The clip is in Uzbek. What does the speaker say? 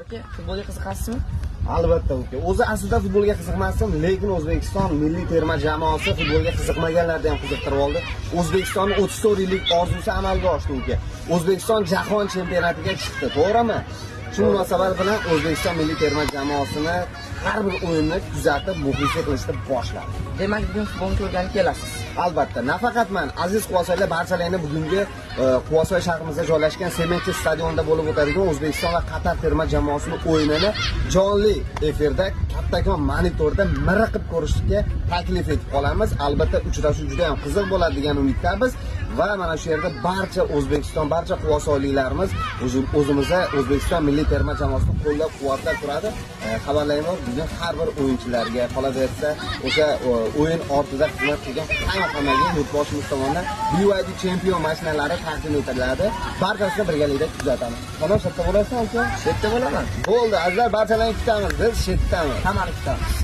Aka, futbolga qiziqasizmi? Albatta, uka. O'zi aslida futbolga qiziqmasdim, lekin O'zbekiston milliy terma jamoasi futbolga qiziqmaganlarni ham qiziqtirib oldi. O'zbekistonning 34 yillik orzusi amalga oshdi, uka. O'zbekiston jahon chempionatiga chiqdi, to'g'rimi? Shu munosabat bilan O'zbekiston milliy terma jamoasini har bir o'yinni kuzatib, muxlislik qilishni boshladi. Demak, bugun futbolni ko'rgani kelasiz. Albatta, nafaqat man, aziz quvasoylar, barchalaringni bugungi Quvasoy shahrimizda joylashgan Sementchi stadionida bo'lib o'tadigan O'zbekiston va Qatar terma jamoasining o'yinini jonli efirda kattakon monitorda miriqib ko'rishga taklif etib qolamiz. Albatta, uchrashuv juda ham qiziq bo'ladi degan umiddamiz va mana shu yerda barcha O'zbekiston, barcha quvasoyliklarimiz o'zimizda O'zbekiston milliy terma jamoasini qo'llab-quvvatlab turadi. Xabarlayman, bugun har bir o'yinchilarga, qolaversa, o'sha o'yin ortida xizmat qilgan hammaga yurtboshimiz tomonidan BYD Champion mashinalari taqdim etiladi. Barchasini birgalikda kuzatamiz. Tamom, shu yerda bo'lasan, aka? Shu yerda bo'laman. Bo'ldi, azizlar, barchalarni kutamiz. Biz shu yerdamiz. Hammani kutamiz.